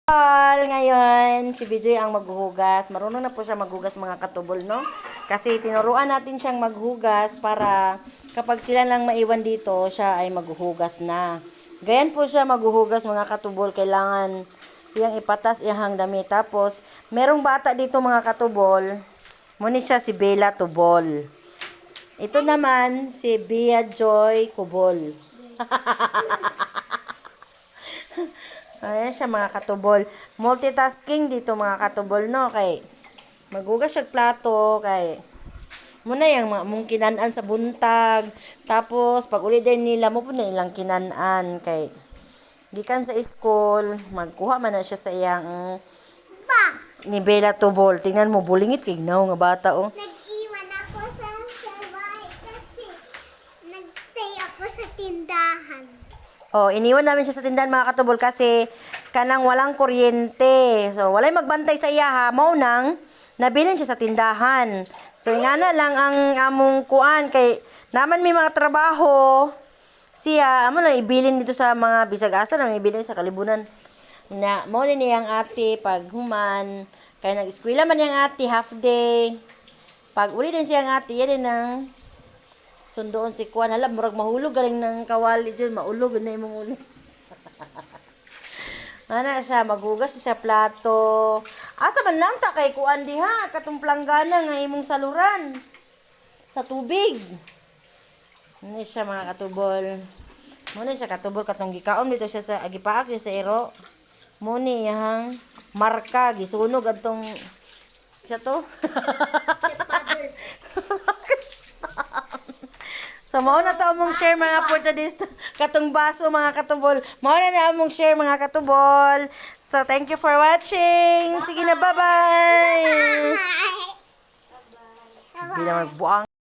All, ngayon, si BJ ang maghuhugas. Marunong na po siya maghugas, mga katubol, no? Kasi tinuruan natin siyang maghugas para kapag sila lang maiwan dito, siya ay maghuhugas na. Ganyan po siya maghuhugas, mga katubol. Kailangan iyang ipatas iyang damit. Tapos, merong bata dito, mga katubol. Muni siya si Bella Tubol. Ito naman si Bea Joy Kubol. Ayan siya, mga katubol. Multitasking dito, mga katubol, no? Kay maghugas siya plato kay muna yung mga mong kinan-an sa buntag. Tapos pag uli din nila mo po na ilang kinan-an kay gikan sa school, magkuha man na siya sa iyang Ba! ni Bella Tubol. Tingnan mo, bulingit kay gnaw nga bata oh. Nag-iwan ako sa bahay kasi nag-stay ako sa tindahan. Oh, iniwan namin siya sa tindahan, mga katubol, kasi kanang walang kuryente. So, walay magbantay sa iya ha. Mao nang nabilin siya sa tindahan. So, ingana lang ang among kuan kay naman may mga trabaho siya amo na ibilin dito sa mga bisag asa na ibilin sa kalibunan. Na mao din niyang ate pag human kay nag-eskwela man niyang ate half day. Pag uli din siyang ate, yan din ang sundoon si Kuan. Hala, murag mahulog galing ng kawali dyan. Maulog na imong ulo. Ana siya, maghugas siya sa plato. Asa man lang ta kay kuan diha, katong planggana nga imong saluran sa tubig. Ano siya, mga katubol. Muna siya, katubol, katong gikaon dito siya sa agipaak siya sa iro. Muni yang marka gisunog adtong isa to. So mao na to among share mga portadista katong baso, mga katubol. Mao na na among share, mga katubol. So thank you for watching. Sige na, bye-bye. Bye! Di na magbuang.